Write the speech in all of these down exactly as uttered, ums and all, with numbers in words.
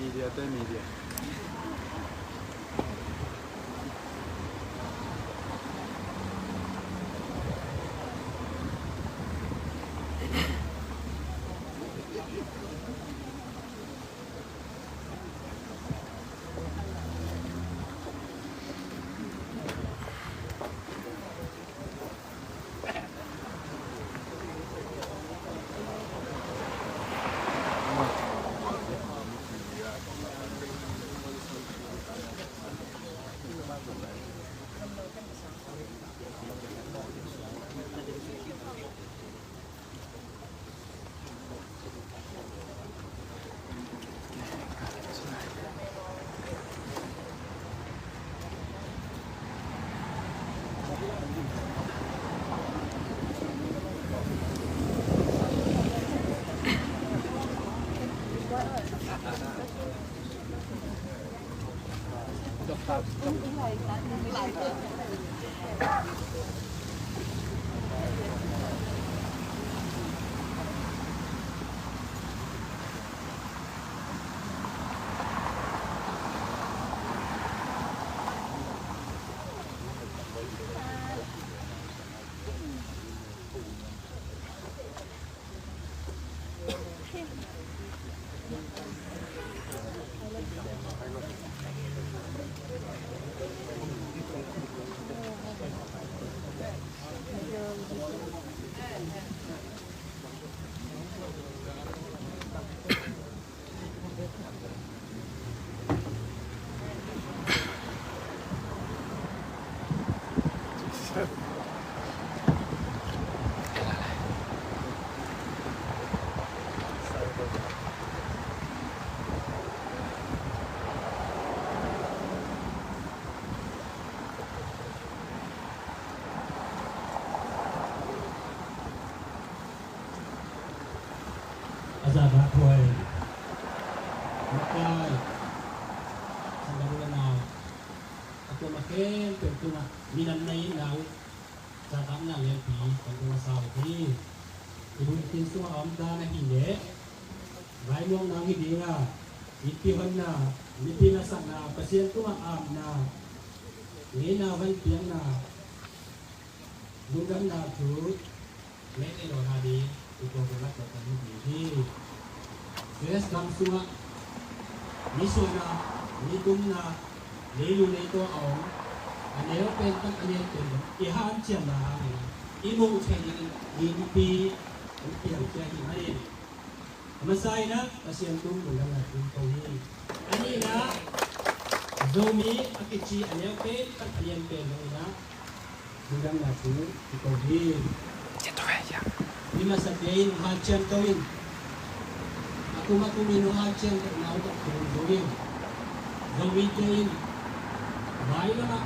Media te, media. A zahtakhuai, makai, sanggamnu le nau, a kuamah khempeuh tungah minam na itna uh zahtakna lianpi kan tung masa uh hi. I bunkhin sungah a om dan ahih leh, vaimuang nang hi ding a, itpi honna, mipi nasakna, Pasian tungah apna, ngeina honpiakna, lungdamna thu, mete lo ha ding, i ko ko lak ko kan hi ding hi. U S gam sungah Nisuahna, nitumna, leilu neito a om, a neu pen pan a lian pen i hanciamna hangin i muh theih dingin innpi hong piang khia hi manin, a masa in ah Pasian tung lungdamna thu ko hi. A nihna, Zomi a kici a neu pen pan a lian pen lo in ah lungdamna thu ko hi. Ni masate in hanciam to in, a kum a kum in hanciam to na utak thu zo in, Zomite in vai lamah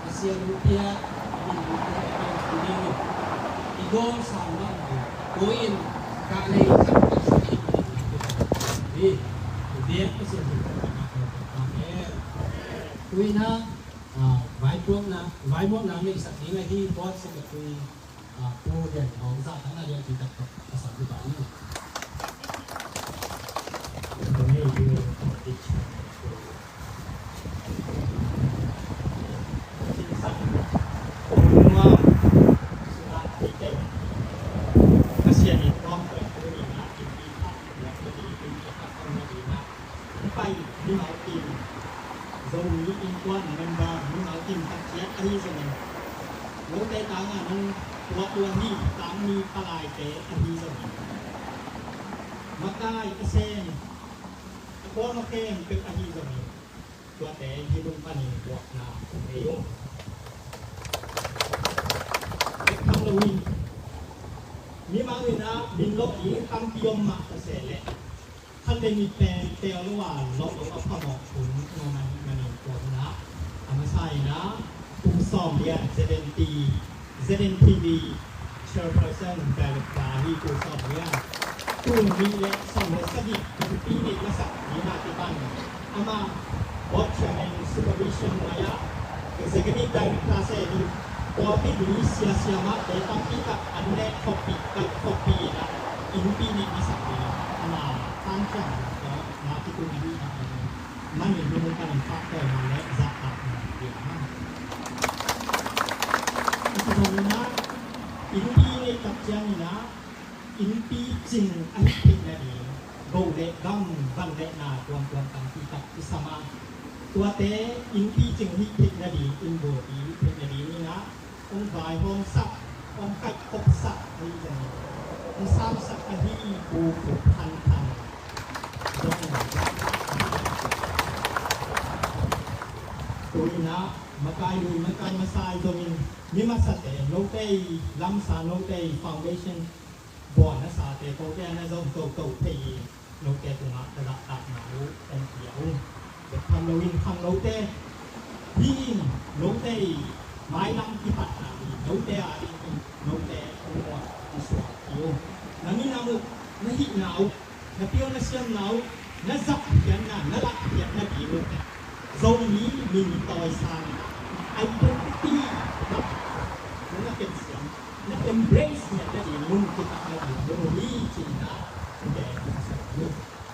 Pasian hong pia, a min hong pia, a min hong pia in i gawm sang mah in, ko in kah lei khat ka sa in, i biak Pasian hong pia. Amen. Tuina, ah, vaipuakna, vaimuakna neihsak ding ahi board secretary, ah, Pu Lian Thawng zahtakna lianpi taktak a sam hi pah ni. Pasian in kong pai tu ni na in i kha na tu ni in i kha kong na ni na. Pai mimal kim, Zomi Innkuan member mimal kim khat ciat ahi zongin, note tangah nong tuahtuah hi, tangmi palaite ahi zongin, makai a sem a kuama khempeuh ahi zongin, tuate hih lung panin buakna nei uh. Bek tham loin, mimal in ah min lawh ding tampi om mah ta se leh, khat le nih pen teel lo a lawh lo a phamawh hun om ahih manin tua hun ah a masa in ah Pu Sawm Lian, Z N T, Z N T V Chairperson, Director ahi Pu Sawm Lian, tul nih le sawm le sagih Innpi neih masak ni na kipan amah Board Chairman supervision maya Executive Director se ding, tua pi ding siasia mah te tampi tak an ne khoppi tak khoppi na Innpi neih masak ni na tang ciang na kitung ni na mani nung kan an pak tawi na le zahtak na kiang na. Iti bang na Innpi neih tak ciang ni na Innpi cing a hih theih nading, go le gam, van le na tuamtuam tampi tak i sam a, tuate innpi cing hih theih nading, inn buapi hih theih nading in ah hong vaihawmsak, hong kaihkhopsak ahi zongin, hong sausak ahi Pu Khup Than Thang zong, tu in ah makai lui makai masa ahi zongin, mi masate, note i lamsa, note i foundation bawl nasate, kote a na zong toto thei hi. Note tungah ka zahtakna uh hong pia uh. Bek tham loin khangnote, hih in note i mailam kipatna hi. Note a dingin note hong muan hong suak hi uh. Na minam uh, na hihna uh, na pio na siamna uh, na zahkhiatna, na lahkhiatna ding uh. Zomi min tawisang, identity, na, na khensiam, na embrace ngiat nading mun kitak nading mun hi, ci-in ah gen masa hi.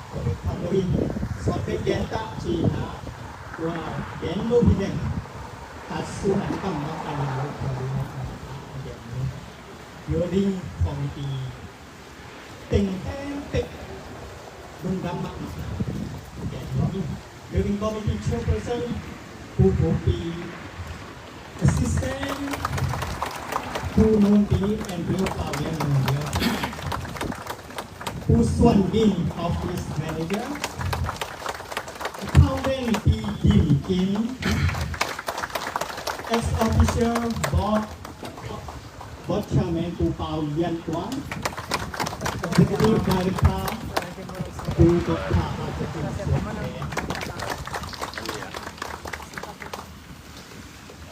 Tua bek tham loin, sawt bek gen ta, ci-in ah tua gen lo hi leng, tat sun an kam bang a ling lo tua ding a gen hi. Building committee teng khempeuh lungdam mahmah na gen nuam hi. Building Committee Chairperson Pu Pu Pi, Assistant Pu Nun Pi and Pu Pau Lian Nun Lian, Pu Suan Gin, Office Manager, Accountant Pi Dim Kim, Ex Officio Board Board Chairman Pu Pau Lian Tuan, Executive Director Pu Doctor Hazatin Suan Khe.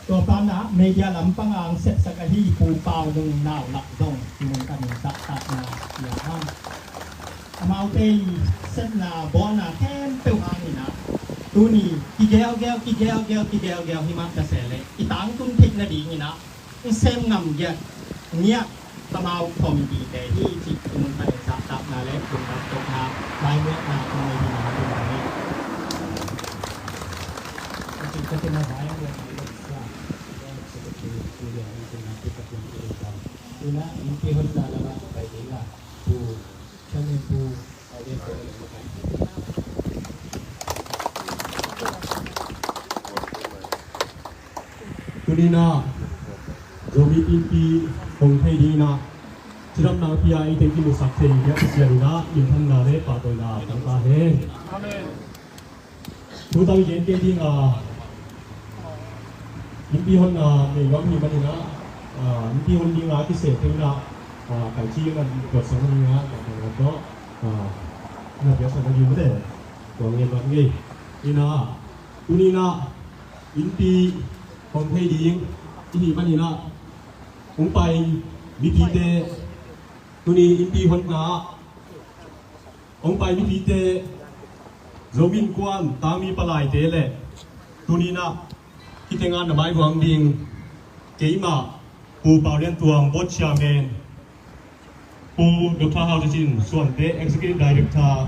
Tua pan ah media lampang a hong sepsak ahi Pu Pau Nung Nau Lak zong hih mun panin zahtakna pia hang. Amaute i sepna bawlna khempeuh hangin ah tuni kigeugeu, kigeugeu, kigeugeu hi mah ta se leh i tangtun theih nadingin ah hong sem ngam giat ngiat amau committee te hi cih hih mun panin zahtakna le lungdam kohna, vaimuakna kong nei hi. Ina, innpi honna lamah pai ding a, Pu Chairman Pu Pau Lian Tuan. Tuni-in ah Zomi Innpi hong thei dingin ah cidamna pia i teng kimusak thei biak Pasian in ah minthanna le pahtawina tang ta hen. Amen. Thu tang i gen kei ding a, innpi honna nei nuam hi manin ah, ah, innpi hon ding a kisep ding ah, ah, kai ci na kuat sang ding ah, kai tang tawh, ah, na biak sang ding mate. Tua ngen bang ngei. Ina, tuni-in ah innpi hong thei ding i hih manin ah, hong pai mipite, tuni innpi honna ah hong pai mipite, Zomi Innkuan tangmi palaite le tuni-in ah hih tengah na maivuang ding keimah Pu Pau Lian Tuang, Board Chairman, Pu Doctor Hau Cin Suante, Executive Director,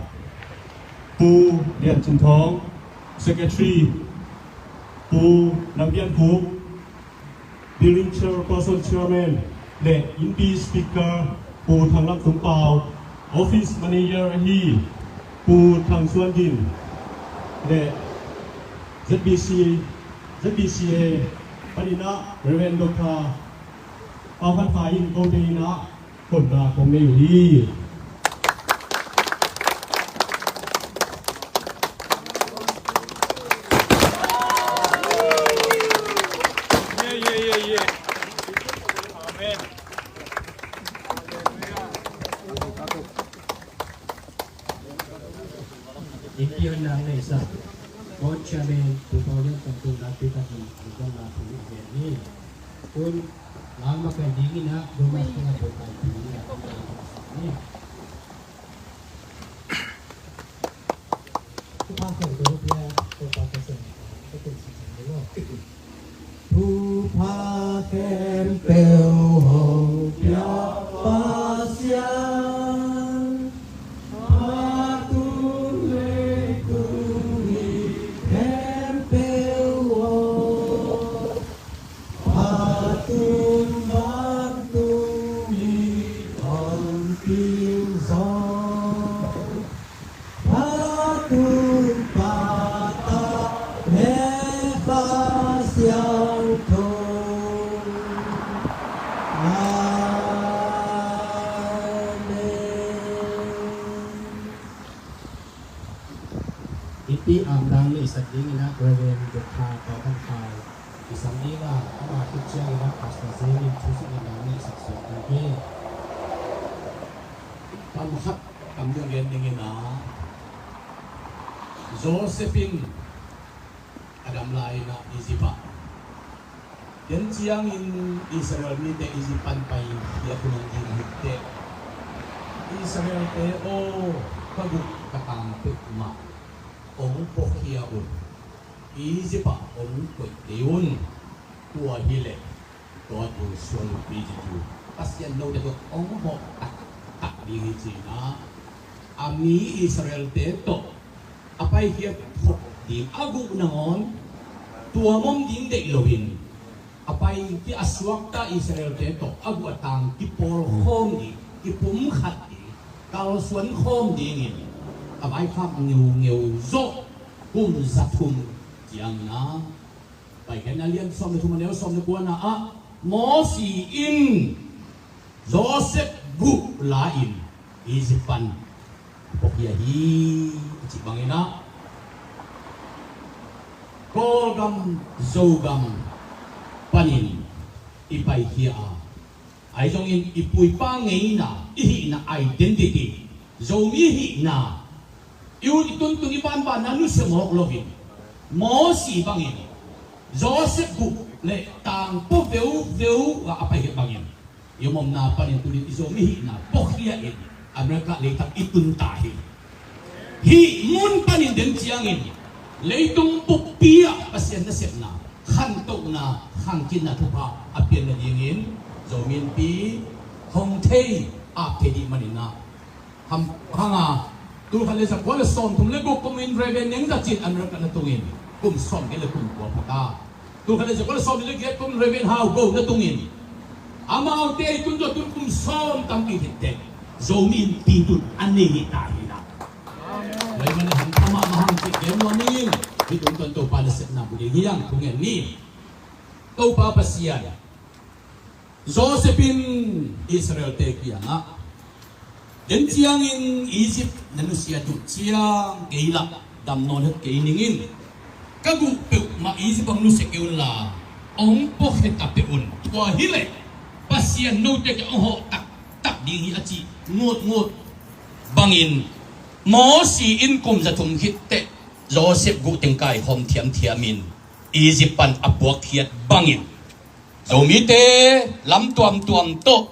Pu Lian Cin Thawng, Secretary, Pu Lam Pian Khup, Building Chairperson, Chairman, le Innpi Speaker Pu Thang Lam Tung Pau, Office Manager ahi Pu Thang Suan Din, le Z B C, Z B C A panin ah Reverend Doctor Pau Khan Khai in kote in ah honna kong nei uh hi. Yeah, yeah, yeah, yeah. Amen. Innpi honna neihsa Board Chairman Pu Pau Lian Tuang tungah tui takin lungdamna thu i gen hi. Tun lang makaih dingin ah Thomas tungah tui takin hi. Thupha khempeuh hong pia Topa Pasian, ka tun sisan ding aw. Thupha khempeuh hong pia Pasian, phatun leitung mi khempeuh aw. Phatun vantung mi hong ping zaw. Phatun Pa, Tapa le Kha Siangtho. Amen. Innpi amdang neihsak dingin ah Reverend Doctor Pau Khan Khai kisam ding a, ama khit ciangin ah Pastor Zen in thu sungah amdang neihsak suak ding hi. Tam khat kam ding gen dingin ah, Joseph in a dam lai-in ah Egypt ah, den ciangin Israel mite Egypt pan pai khia khun hong ding hi teh, Israel-te aw, ka guk ka tang peuhmah hong puakhia un, Egypt ah hong koih kei un. Tua hileh tua tu suan uh pi ci cu Pasian note tawh hong hawh taktak ding hi ci-in ah, a mi Israel-te tawh a paikhiat phot ding a guh nangawn tuam om ding deih loin, a pai ki a suakta Israel-te tawh a guh a tang kipawl khawm ding, kipumkhat ding, kalsuan khawm dingin a vaikhak ngeungeu zawh kum za thum ciang na, Paikhiatna lian sawm le thum a neu sawm le kuana ah Mosi in Joseph guh la-in Egypt pan a puakhia hi, a cih bangin ah Kawlgam Zogam panin i paikhia a, ahi zongin i pu i pa ngeina, i hihna identity, Zomi hihna, i ut i tuntung i banbanna nusia mawk loin, Mosi bangin Joseph guh le tangpua veuveu ah a paikhiat bangin i om omna panin tunin i Zomi hihna puakhia in America leitang i tun ta hi. Hih mun panin den ciangin leitung buppi ah Pasian nasepna, khantohna, khangkitna thupha a pian nadingin Zomi Innpi hong thei, ap thei dih manin ah, ham, hanga, tulkhat le zakua le sawmthum le guk kum in Reverend Neng Za Cin America na tungin kum sawmgiat le kum kua pha ta. Tulkhat le zakua le sawmli le giat kum Reverend Hau Go na tungin, amaute i tun tawh tun kum sawm tampi hi teh, Zomi Innpi tun a nei hi ta hi na. Lai man le hang thamah mahang cih gen nuam ning. Hih tun tawh Topa nasepna bu ding hi hang, thungen ni. Topa Pasian, Joseph in Israel-te kiangah, den ciangin Egypt na nusiat uh ciang kei lah dam nawn het kei ning in, ka guh peuhmah Egypt hong nusia kei unla, hong puakhia ta peuh un. Tua hileh Pasian note kiang hong hawh taktak ding hi, a cih ngutngut bangin, Mosi in kum za thum khit teh Joseph guh teng kaikhawm thiamthiam in Egypt pan a puakkhiat bangin, Zomite lam tuamtuam tawh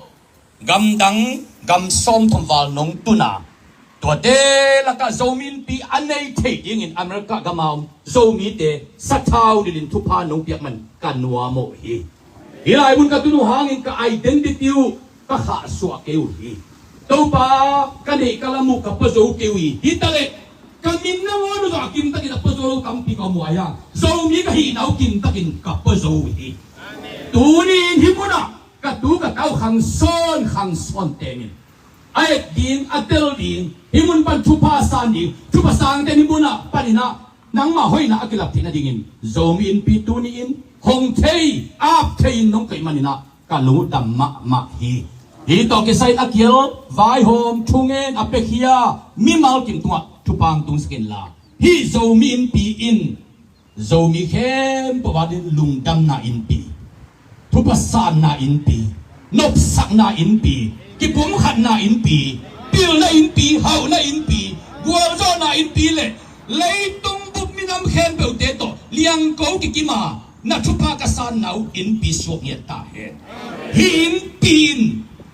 gamdang gam sawmthum val nong tun a, tuate lakah Zomi Innpi a nei theih dingin America gam a om Zomite sathau nilhin thupha nong piak man ka nuam uh hi. Hih lai mun ka tun uh hangin ka identity uh ka khahsuah kei uh hi. Topa, ka neih ka lam uh ka pua zo kei uh hi. Hi taleh ka min nangawn uh zong a kimtakin a pua zo lo tampi ka om uh a, Zomi ka hihna uh kimtakin ka pua zo uh hi. Tuni-in hih munah ka tu ka tau khangsawn khangsawn tenin a et ding, a tel ding, hih mun pan thupha san ding, thupha sangte'n hih munah paninah nangmah hoihna a kilap theih nadingin Zomi Innpi tuni-in hong thei, ap thei in nong koih maninah ka lungdam mahmah hi. Hih tawh kisai-in a kial vaihawm thungen a piakhia mimal kim tungah thupha hong tungsak inla, hih Zomi Innpi in Zomi khempeuh adingin lungdamna innpi, thupha sanna innpi, nopsakna innpi, kipumkhatna innpi, pilna innpi, hauhna innpi, gualzawhna innpi le leitung bup minam khempeuhte tawh liangko kikima na thupha ka sanna uh innpi suak ngiat ta hen. Hih innpi in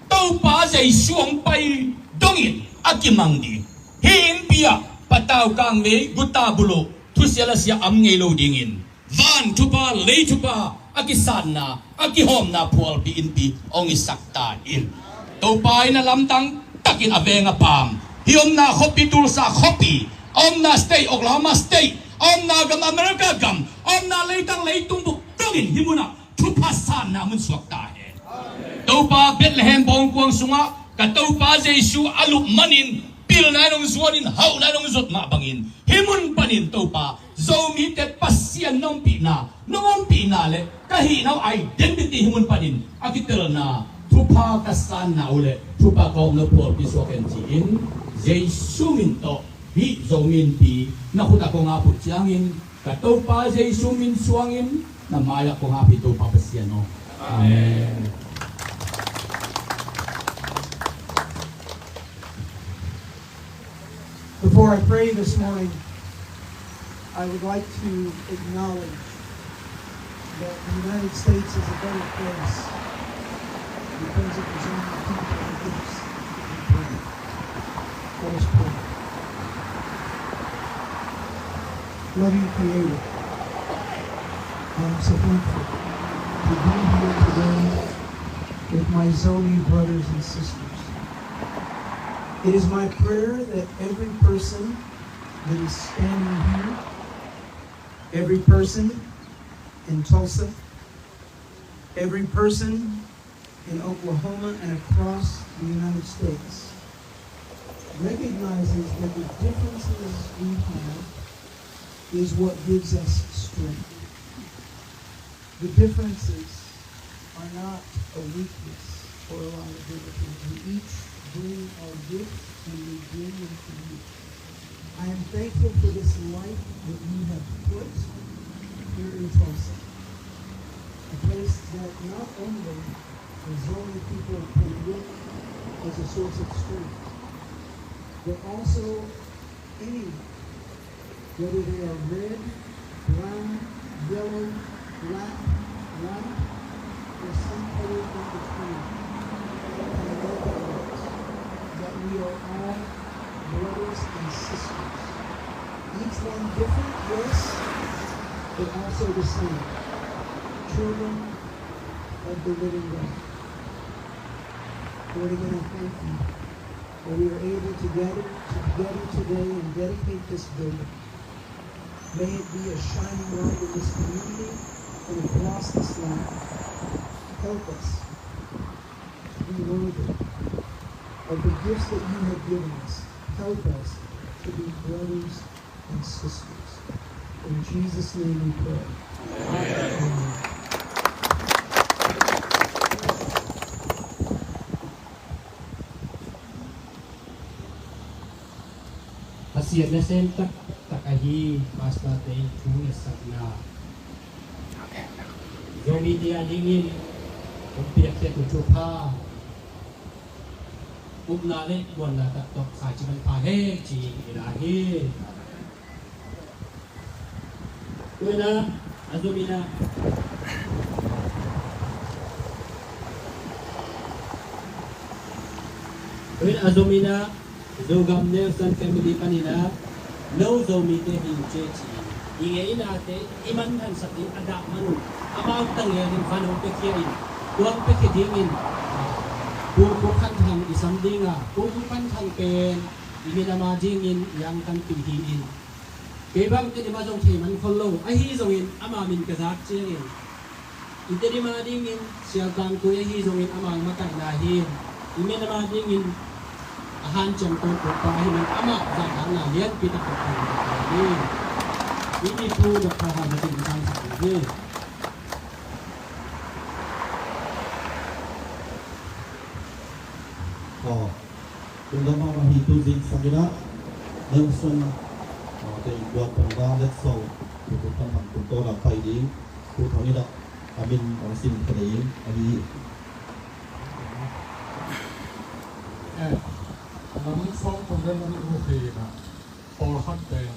Topa Jesu hong pai dongin a kimang ding. Hih innpi ah patau kangmei guta buluh thusia lasia om ngei lo dingin van thupha, lei thupha a kisanna, a kihawmna phualpi innpi hong hisak ta in. Topa in a lamdang takin a veng a paam, hih omna khuapi, Tulsa khuapi, a omna state Oklahoma State, a omna gam America gam, a omna leitang leitung bup dongin hih munah thupha sanna mun suak ta hen. Topa, Bethlehem bawngkuang sungah ka Topa Jesu a lup manin pilna in hong zuanin, hauhna in hong zuat mah bangin hih mun panin Topa, Zomite Pasian na ompihna, na ompihna le ka hihna uh identity hih mun panin a kitelna, thupha ka sanna uh le thupha ka hawmna uh phualpi suak hen ci-in Jesu min tawh hih Zomi Innpi na khut ah kong ap uh ciangin ka Topa Jesu min suangin na mai-ah kong ap hi, Topa Pasian aw. Amen. Before I pray this morning, I would like to acknowledge that the United States is a better place because of the Zomi people and gifts that we bring. Let us pray. Loving Creator, I am so thankful to be here today with my Zomi brothers and sisters. It is my prayer that every person that is standing here, every person in Tulsa, every person in Oklahoma and across the United States recognizes that the differences we have is what gives us strength. The differences are not a weakness or a liability. We each bring our gifts and we bring them to you. I am thankful for this life that you have put here in Tulsa, a place that not only the Zomi people can look as a source of strength, but also anyone, whether they are red, brown, yellow, black, white, or some color in between, can recognize that we are all brothers and sisters. Each one different, yes, but also the same. Children of the living God. Lord, again, I thank you that we are able to gather together today and dedicate this building. May it be a shining light in this community and across this land. Help us to be worthy of the gifts that you have given us. Help us to be brothers and sisters. In Jesus' name we pray. Amen. Siat le sem taktak ahi Pastor te in thu ngetsak na, Zomite a dingin hong piakkhiat uh thupha, upna le muanna tak tawh khaici man pha hen ci-in i la hi. Tu-in ah, a zom in ah, tu-in a zom in ah, Zogam Nelson family panin ah, no Zomite hi uh ci, ci-in i ngeina te i man hansak in a dah man uh, amau tang in van hong piakhia in, tua hong piakhia dingin Pu Khup Khan Thang i sam ding a, Pu Khup Khan Thang pen i minam a dingin i angtanpih hi in, kei bang Tedim ah zong thei man khol lo, ahi zongin ama min ka zak ciangin i Tedim a dingin Sial Tang Kui ahi zongin ama makaihna hi in, i minam a dingin a hanciam tawntung pa ahi man, ama zahtakna lianpi taktak hi hi. I thu Doctor Hau Hau in i sangsak hi. Aw, tun lam ah hi tu zing sang in ah, Nelson, aw, te in buat pang da let so, tu tu pan man tu to la pai ding, tu thang in ah, a min ong sim thei ding, a hi. Eh, lam sawm kum le lam guk hi in ah, pawlkhat pen,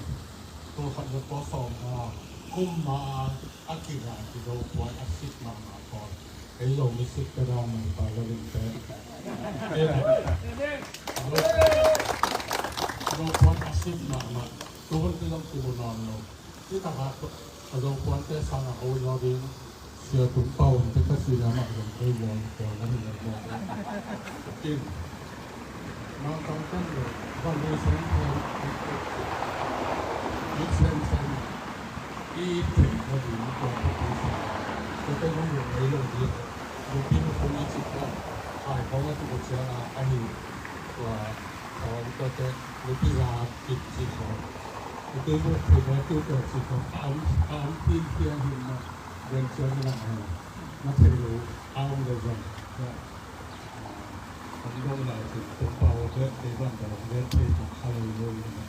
pawlkhat le pawlsawm a, kum ma a, a kira ki Zopuan a sik mahmah pawl. Ei Zomi sik ka dan mah pa la ding pen. Eh, Zopuan a sik mahmah. Tuhun ki zong ki bu nawn lo. Ci takah a Zopuante sangah a ul lo ding Sia Tum Pau in te ka ci na mah zong ei Zopuan a hi lo mawk. In Mangkang pen lo, van lui sem sem, it sem sem, i it thei na ding tua ka pi sa. Tua pen hong lo ei lo ding. Nupi nu phung i cik lo, ai khawng a tuk ciang a, a hi tua khawng tua te, nupi za it cik lo. Nupi nu phung a tuk tua cik lo, a om, a om pin pian hi ma, den ciang na a hi. Na thei lo, a om le zong. Hong dong lai cin, Tum Pau vet, kei van ka long vet thei, kong kha lo lo in ah.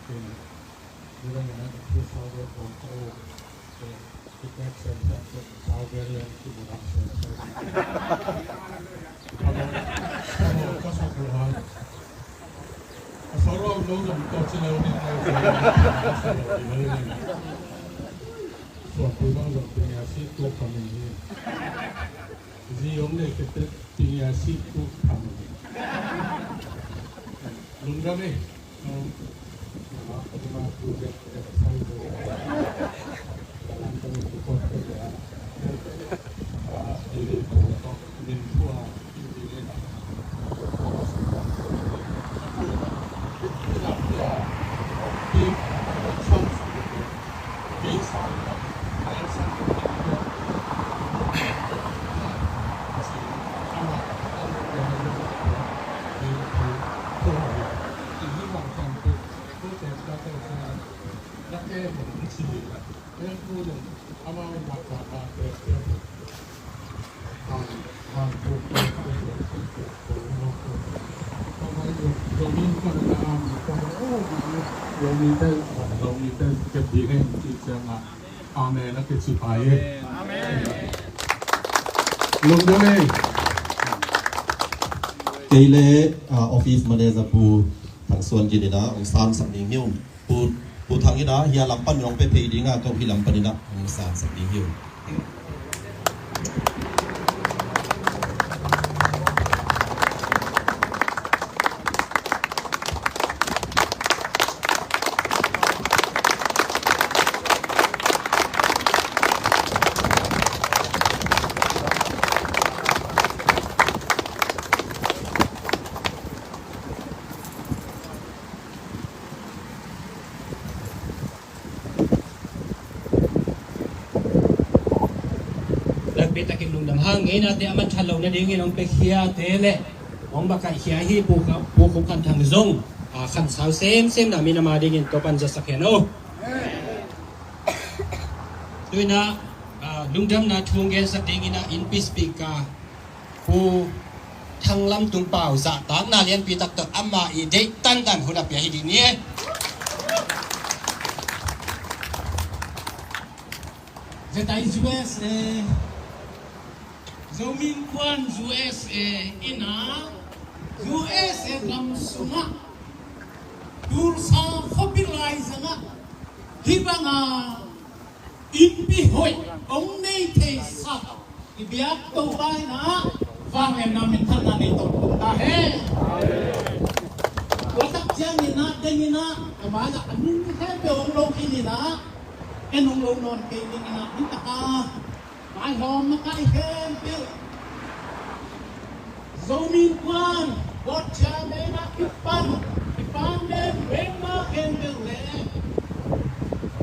Kei, ni dang in ah, thu sau vet kong kha lo, kei, kei tek sem sem, kei sau vet leng, kei bu dang sem sem. Ka lo, ka lo, ka sak lo hang. A sau lo lo zong, ka ci lo ni, ka lo, ka lo ni. Suan pui bang zong, pui a si, tu ka mi ni. Zi om le ke te pia si tu tham. Lungdam e. Amen. A kicipai e. Amen. Lungdam e. Kei le, ah, office manager Pu Thang Suan Gin in ah, ong sam sak ding hi ung. Pu, Pu Thang in ah, hia lam pan ong pe phei ding a, ko hi lam pan in ah, ong sam sak ding hi ung. Lakpi takin lungdam hang, ngeinate a man than lo nadingin hong pekhiate le hong bakaihkhia hi. Pu Kha-, Pu Khup Khan Thang zong, a, khansau semsem na minam a dingin Topa'n zasak hen aw. Tu-in ah, a, lungdamna thu hong gensak dingin ah innpi speaker Pu Thang Lam Tung Pau zahtakna lianpi tak tawh ama i deih tantan hun a pia hi ding ni. Zetai U S A, Zomi Innkuan U S A in ah, U S A gam sungah Tulsa khuapi laizangah hih banga innpi hoih hong nei thei sak i biak Topa in ah vangliatna minthanna nei tawh tung ta hen. Tua tak ciangin ah, dengin ah, ka mai-ah a nung khempeuh hong lo khin in ah, en hong lo nawn kei dingin ah, hi tak a, vaihawm makai khempeuh, Zomi Innkuan Board Chairman ah kipan, kipan member khempeuh le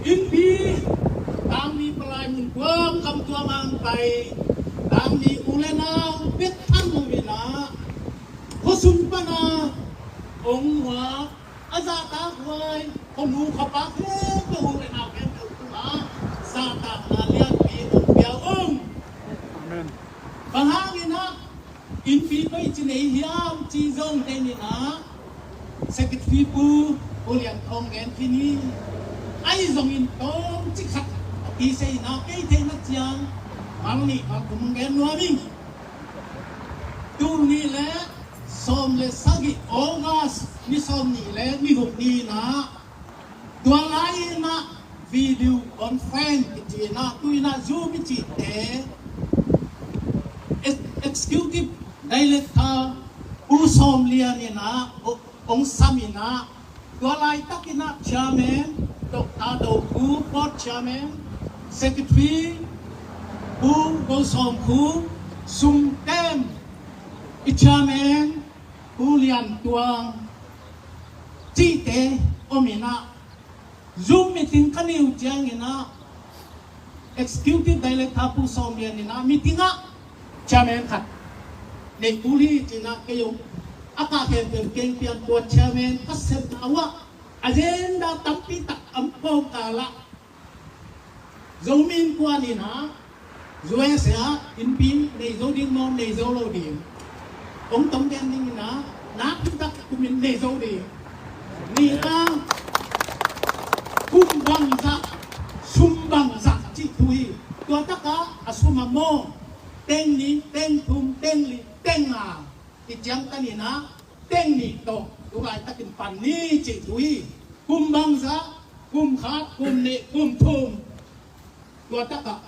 innpi, tangmi palai mun tuamtuam ah hong pai tangmi u le nau bek thanuam in ah, khuasung pan a hong muak, a zahtakhuai khuanu khuapa khempeuh, u le nau khempeuh tungah zahtakna lianpi hong pia ung. Amen. Bang hangin ah innpi bang ci nei hiam ci zong, dengin ah Secretary Pu, Pu Lian Thawng gen khin hi. Ahi zongin tawmcik khat a kisei in ah, kei theihna ciang bang nih bang thum hong gen nuam ing. Tul nih le sawm le sagih, August ni sawm nih le ni guk ni in ah, tua lai in ah video conference kici in ah, tu in ah Zoom i cihte, ex-, Executive Director Pu Sawm Lian in ah, o-, hong sam in ah, tua laitakin ah Chairman Doctor Do Khup, Board Chairman, Secretary Pu Go Sawm Khup, Sumtem i Chairman Pu Lian Tuang cihte om in ah, Zoom meeting ka nei uh ciangin ah, Executive Director Pu Sawm Lian in ah meeting ah chairman khat nei kul hi ci in ah, kei zong a kah khempeuh keng pian, tua chairman ka sepna uh ah agenda tampi tak om kawmkal ah, Zomi Innkuan in ah U S A ah innpi nei zo ding maw, nei zo lo ding? Hong tong gen ding in ah, nakpi tak kum in nei zo ding. Nihna, kum bangzah, sum bangzah cih thu hi. Tua tak ah a sum a maw, teng nih, teng thum, teng li, teng nga, i ciangtan in ah, teng nih tawh tu laitakin pan ni cih thu hi. Kum bangzah, kum khat, kum nih, kum thum, tua tak ah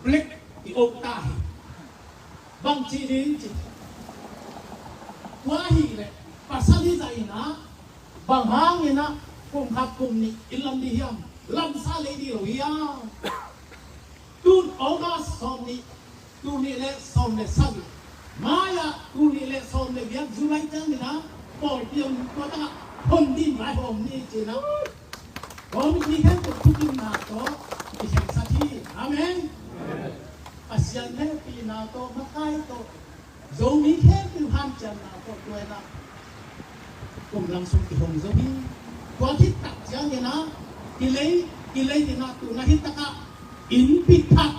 break i uk ta hi. Bang ci ding ci, tua ahih leh pasal hi zah in ah, bang hangin ah kum khat kum nih i lam ding hiam? Lamsa lei ding lo hiam? Tun August sawm nih, tul nih le sawm le sagih, mai-ah tul nih le sawm le giat July ciangin ah pawlpi hong, tua tak ah hong din vaihawm ni ci in ah, kawmmi khempeuh thukimna tawh i khensat hi. Amen. Pasian hehpihna tawh, makai tawh, Zomi khempeuh hanciamna tawh, tua in ah kum lang sung kihong zo hi. Tua khit tak ciangin ah kilei, kilei in ah tu-in ah hi tak ah innpi thak,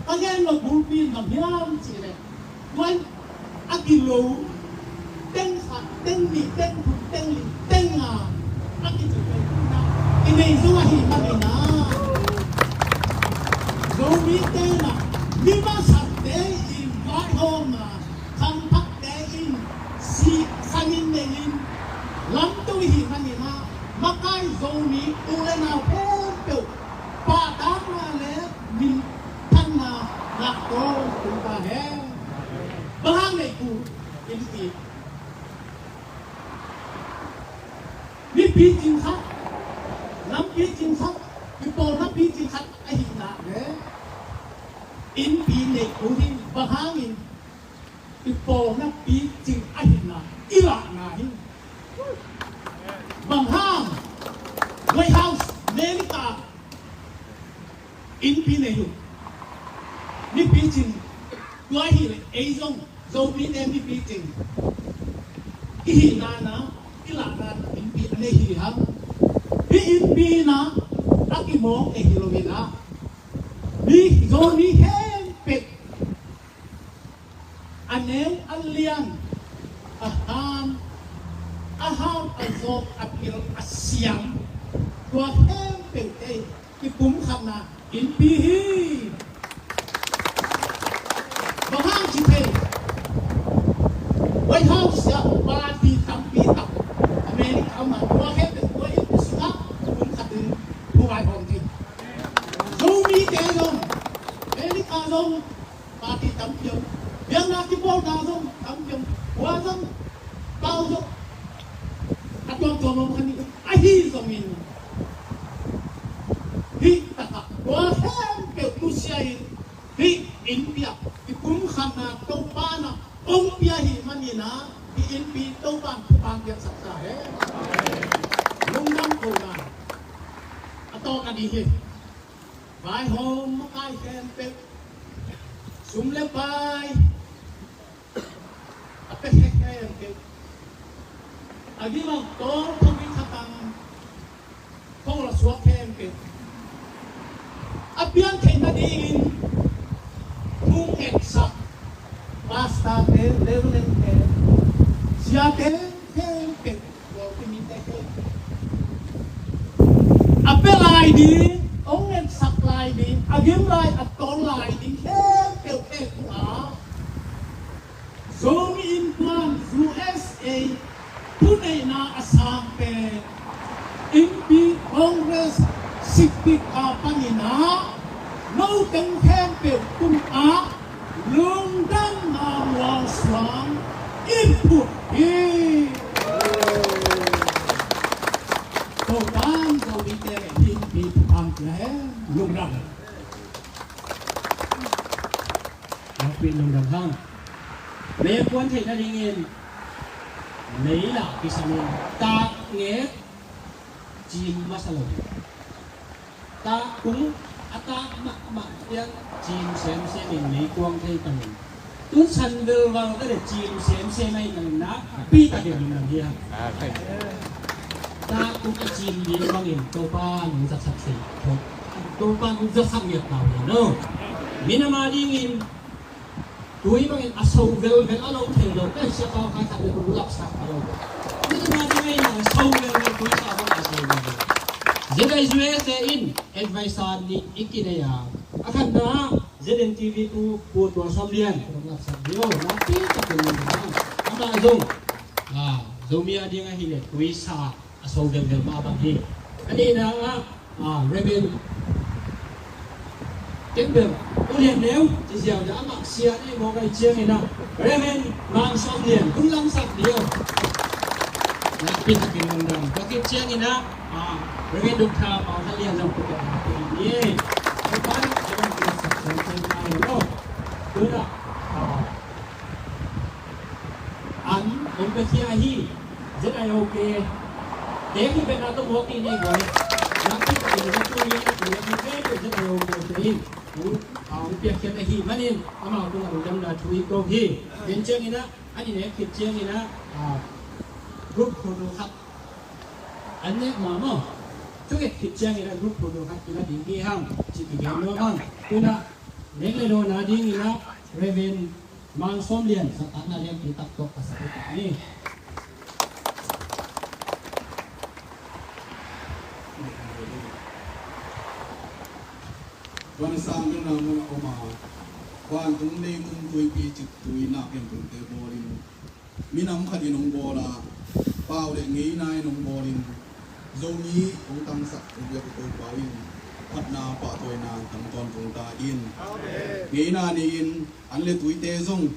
ka gen lo bulpi in bang hiam cih leh, tua in a kilo teng khat, teng nih, teng thum, teng li, teng nga a kici peuh in ah i nei zo ahih manin ah, Zomite in ah mi masate in vaihawmna, khangthakte in sihsan in nei in lamto i hih manin ah, makai Zomi u le nau khempeuh pahtakna le minthanna ngah tawh tung ta hen. Bang hang nei kul innpi, mi picing khat, lam picing khat, i pawlna picing khat ahih nak leh innpi nei kul hi. Bang hangin? I pawlna picing ahihna i lahna hi. Bang hang White House, America innpi nei uh, mi picing, tua ahih leh ei zong Zomite mi picing i hihna, i lahna innpi a nei hi hang. Hih innpi in ah a kimawk nei hi lo in ah, mi Zomi khempeuh A neu, a lian, a han, a hau, a zawk, a pil, a siam, tua khempeuh ei kipumkhatna innpi hi. Bang hang ci thei, White House ah party tampi tak America ah om a, tua khempeuh tua innpi sungah kipumkhat in thu vaihawm thei. Zomite zong America zong party tampi om. Biakna kipawlna zong tampi om. Tua zong pau zong a tuamtuam om kha ni. Ahi zongin hih takah tua khempeuh nusia in hih innpi ah kipumkhatna Topa in hong pia ahih manin ah hih innpi Topa in thupha piaksak ta hen. Lungdam kohna a tawk a ding hi. Vaihawm makai khempeuh, sum le pai a pia khempeuh, a gim a tawl thong i khatang thong la suak khempeuh, a piang theih nadingin thu ngetsak pastor te, reverend te, siate khempeuh, a pia lai ding, hong ngetsak lai ding, a gim lai, a tawl lai ding khempeuh khempeuh ah Zomi Innkuan U S A thuneihna a sang pen Innpi Congress sikpik a panin ah no teng khempeuh tungah lungdamna mualsuang in phut hi. Topa'n Zomite le Innpi thupha pia hen. Lungdam. Nakpi lungdam hang. Mei a kuan theih nadingin mei lah kisam in, tak nget cim masa lo. Tak tung, a tak mahmah pian cim semsem in mei kuang thei pah in. Tun san bel vang ta le cim semsem ahih manin nakpi takin lungdam hi hang. Tak tung a cim ding bangin Topa nong zatsak thei, Topa nong zatsak ngiat ta uh hi no. Minam a dingin tui bangin a so velvel a lo thei lo, ka sia pau khai khat le kulu lapsak a lo. Minam a dingin a so velvel tui sa bang a so velvel. Zedai Zue te in advice nih i kinei a, a khatna Z N T V tu Pu Tual Sawm Lian kong lapsak dih o, nakpi takin lungdam. Amah zong, ah, Zomi a ding ahih leh tui sa a so velvel mah bang hi. A nihna ah, ah, Reverend Ken bel U Lian Neu ci ziau dah amah sia nei mawk ahih ciangin ah Reverend Mang Sawm Lian kong lapsak dih o. Nakpi takin lungdam. Tua khit ciangin ah, ah, Reverend Doctor Mang Sawm Lian zong kong lapsak dih. Kong lapsak dih. Tun ah, ah, an hong piakhia ahi Z I O K te khempeuh na tawh mawk i nei guai. Nakpi takin na tuni a tuni a khempeuh Z I O K te in hong, ah, hong piakhia ahih manin amau tungah lungdamna thu i ko hi. Ken ciangin ah, an i nek khit ciangin ah, ah, group photo khat an nek mah maw. Thu nget khit ciangin ah group photo khat i la ding hi hang ci kigen nuam hang. Tun ah nek le dawn a dingin ah Reverend Mang Sawm Lian, sa takna lianpi tak tawh ka sa hi. Vantung sang deuhna mun a om a, vantung leitung tuipi cik tui na kempeuhte bawlin, minam khat in hong bawl a, pau le ngeina in hong bawlin, Zomi hong tangsak hong biak uh Topa in phatna pahtawina tang tawntung ta in. Amen. Ngeina nei-in an le tuite zong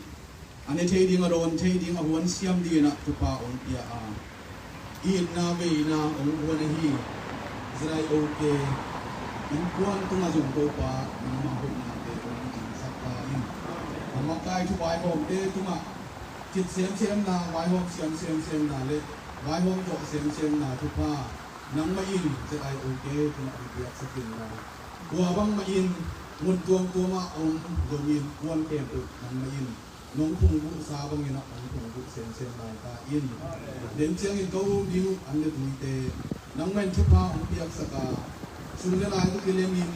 a ne thei ding, a dawn thei ding, a huan siam dingin ah thupha hong pia a, i itna veina hong huan ahi Z I O K innkuan tungah zong Topa nangmah hoihnate hong tangsak ta in. A makai thu vaihawmte tungah cit semsemna, vaihawm siam semsemna le vaihawm tawh semsemna thupha nangmah in Z I O K tungah hong piaksak in la, tua bangmah in mun tuamtuamah a om Zomi innkuan khempeuh nangmah in nong phungvuhsa bangin ah hong phungvuh semsem lai ta in. Den ciangin ka um ding uh an le tuite nangmah in thupha hong piaksak a, sum le lai tawh kilemin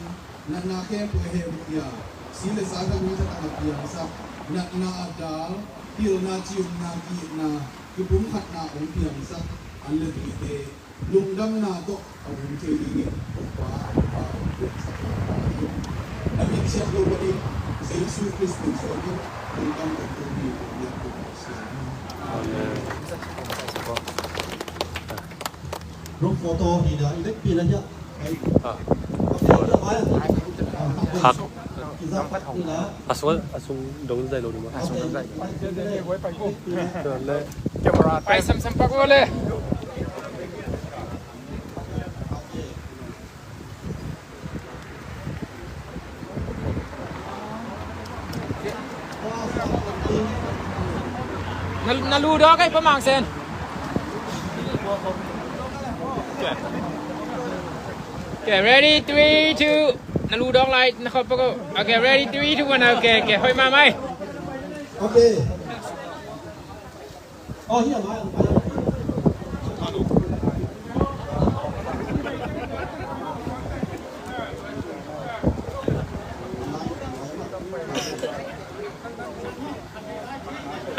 natna khempeuh a hehpih a, Si le sa thamin Thang a piangsak, natna a dal, pilna, ciumna, ki-itna, kipumkhatna hong piangsak an le tuite lungdamna tawh a hong thei dingin Topa, Topa hong piangsak hi. Na min siangtho bangin Jesu Khrist min suangin lungdam hong tung hi. Amen. Group photo hi na, i vekpi na hiah. Hak. A sual, a sung dong zai lo ni maw. A sung dong zai. Pai samsam pak le. Na, na lu dawk ei, Pa Mang Sen. Okay, ready, three, two. Na lu dawk lai, na khop pako. Okay, ready, three, two, one. Okay, okay, hoih mahmah ei. Okay.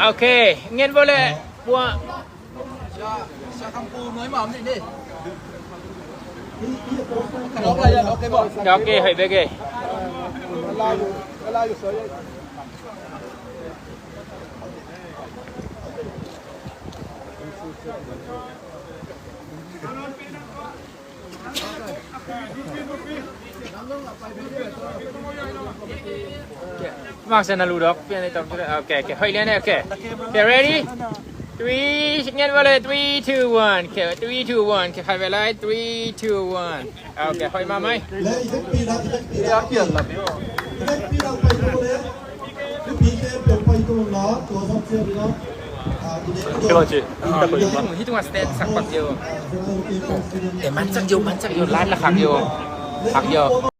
Okay, ngen vawh le bua. Okay, hoih bek ei. Mang Sen, na lu dawk pian ei tawm. Okay, okay, hoih lian ei. Okay, okay, ready, three, ngen vawh le, three, two, one. Okay, three, two, one. Okay, khai ve lai, three, two, one. Okay, hoih mahmah ei. Hih tungah stand sak pak yo. Eh, mansak yo, mansak yo, live la khak yo. Khak yo.